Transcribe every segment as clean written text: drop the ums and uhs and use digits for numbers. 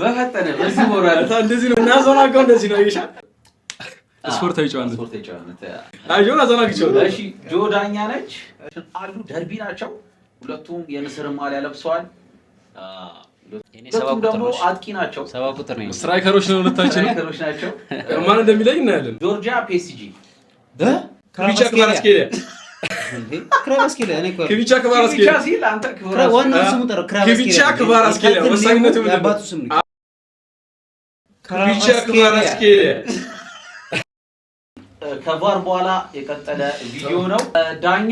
በፈጠነ በዚህ ሞራል እንደዚህ ነው እናዘናጋው፣ እንደዚህ ነው ይሻ ስፖርታዊ ጨዋነት። ስፖርታዊ ጨዋነት። አይ ጆን አዘናግቼዋለሁ። እሺ፣ ጆ ዳኛ ነች አሉ። ደርቢ ናቸው። ሁለቱም የንስር ማሊያ ለብሰዋል። የኔ 7 ሁለቱም ቁጥር ደግሞ ነው። እሺ። አጥቂ ናቸው። 7 ቁጥር ነው። Striker ኦች ነው ሁለታችን። Striker ኦች ናቸው። ማን እንደሚለይ እናያለን። ጆርጂያ ፒኤስጂ። ክቪቻ ክቫራስኬሊያ። ክራቫስኬሊያ እኔ እኮ ክቪቻ ክቫራስኬሊያ። ክቪቻ ሲል አንተ ዋናው ስሙ ጠራው። ክራቫስኬሊያ። ክቪቻ ክቫራስኬሊያ። ወሳኝነቱ ምንድን ነው? የአባቱ ስም ነው። ክቪቻ ክቫራስኬሊያ። ከ VAR በኋላ የቀጠለ ቪዲዮ ነው። ዳኛ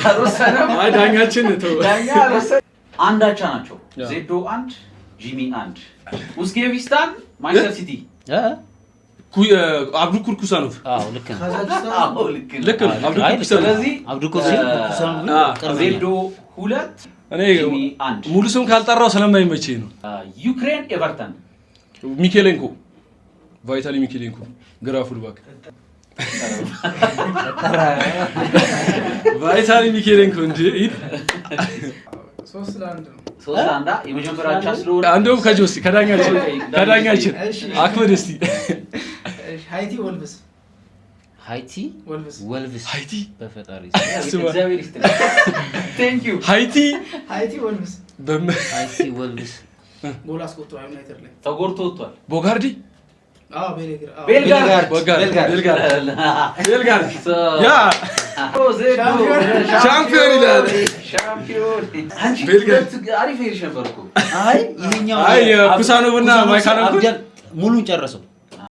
አልወሰነም። አይ ዳኛችን ተው። ዳኛ አልወሰነም። አንድ አቻ ናቸው። ዜዶ 1፣ ጂሚ 1። ኡዝቤኪስታን ማንቸስተር ሲቲ። እ? አብዱኩር ኩሳኖቭ። አዎ፣ ልክ ነው። አዎ፣ ልክ ነው። ልክ ነው። አብዱኩር ኩሳኖቭ። ስለዚህ አብዱኩር ሲል ኩሳኖቭ ቅርብ ነው። ዜዶ 2፣ እኔ ጂሚ 1። ሙሉ ስም ካልጠራው ስለማይመቸኝ ነው። ዩክሬን ኤቨርተን። ሚኬሌንኮ፣ ቫይታሊ ሚኬሌንኮ፣ ግራ full back፣ ቫይታሊ ሚኬሌንኮ እንዴ! 3-1 ነው። 3-1 የመጀመሪያ አቻ ስለሆነ እንደውም ከጆሲ ከዳኛችን አክመድ እስቲ። እሺ፣ ሃይቲ ወልቭስ። ሃይቲ ወልቭስ። ወልቭስ። ሃይቲ። በፈጣሪ። እግዚአብሔር ይስጥልኝ። Thank you. ሃይቲ። ሃይቲ ወልቭስ። ሃይቲ ወልቭስ። ጎል አስቆጥሯል ዩናይትድ ላይ። ተጎድቶ ወጥቷል። ቦጋርዲ። አዎ፣ ቤሌግር፣ አዎ። ቤልጋርድ። ቦጋርድ፣ ቤልጋርድ፣ ቤልጋርድ፣ yeah። ዜዶ ሻምፒዮን ይላል። ሻምፒዮን። አንቺ ቤልጋርድ። ሁለት አሪፍ ሄድሽ ነበር እኮ። አይ ይሄኛው አይ የኩሳኖቭ እና ኩሳኖቭ ማይካኖቭ አብጃል ሙሉን ጨረሰው።